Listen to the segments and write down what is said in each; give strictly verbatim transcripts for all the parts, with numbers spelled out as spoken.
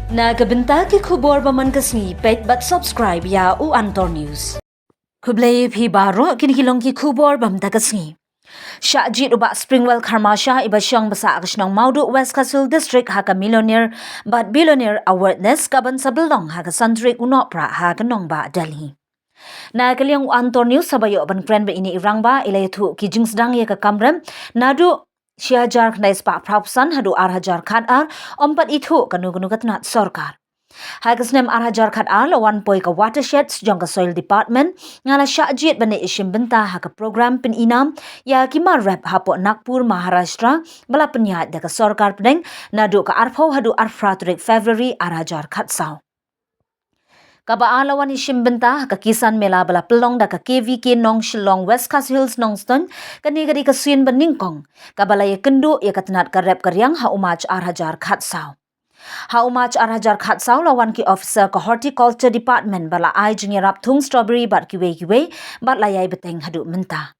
Na ka bynta ki khubor ba man ka sngi, peit bad subscribe ïa u Antor News. Khublei phi baroh, kine ki long ki khubor ba mynta ka sngi. Shah jied u Bah Springwell Kharmasha, iba shong ba sah ha ka shnong Mawduh, West Khasi Hills District, ha ka Millionaire bad Billionaire Awareness kaban sa pynlong ha ka san tarik u Nohprah ha ka nongbah Delhi. Na ka liang u Antor News, haba ïoh ban kren bad ine i rangbah, i la ïathuh ki jingsdang ïa ka kam rep naduh shi hajar khyndai spah phra phew san haduh ar hajar khatar, ym pat ithuh kano kano ka tnat sorkar. Ha ka snem ar hajar khatar la wan poi ka watersheds jong ka Soil Department. Nga la shah jied ban ïashim bynta ha ka program pyn-i nam ïa ki mar rep hapoh Nagpur, Maharashtra, ba la pynïaid da ka sorkar pdeng naduh ka arphew haduh arphew phra tarik February ar hajar khatsaw. Kaba ar, la wan ïashim bynta ha ka Kisan Mela ba la pynlong da ka K V K Nongshillong, West Khasi Hills Nongstoiñ. Kane ka dei ka sien ba nyngkong kaba la ïakynduh ïa ka tnat ka rep ka riang ha u March ar hajar khatsaw. Ha u March ar hajar khatsaw la wan ki officer ka Horticulture Department ba la ai jingïarap thung strawberry bad kiwei kiwei, bad la ïai bteng haduh mynta.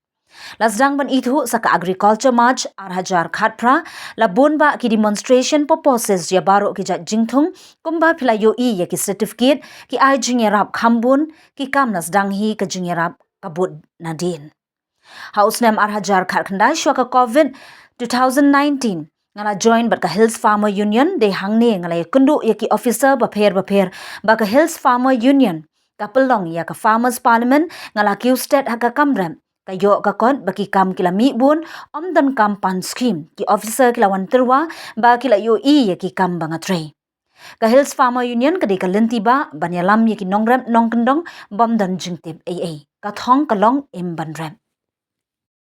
La sdang ban ithuh sa ka Agriculture March ar hajar khatphra, la bun bah ki demonstration purposes ïa baroh ki jait jingthung, kumba phi la ïohi ïa ki certificate, ki ai jingïarap kham bun, ki kam la sdang hi ka jingïarap ka bud nadien. Ha u snem ar hajar khatkhyndai, shuwa ka Covid two thousand nineteen, nga la join bad ka Hills Farmer Union. Dei hangne nga la ïakynduh ïa ki officer bapher bapher ba ka Hills Farmer Union ka pynlong ïa ka Farmers Parliament. Nga la kiew stet ha ka kam rep, ka ïoh ka kot ba ki kam ki la mih bun, ym don kam pan scheme. Ki officer ki la wan tyrwa ba ki la ïohi ïa ki kam ba nga trei. Ka Hills Farmer Union ka dei ka lynti bah ban ïalam ïa ki nongrep nongkyndong bym don jingtip ei ei. Ka thong ka long im ban rep.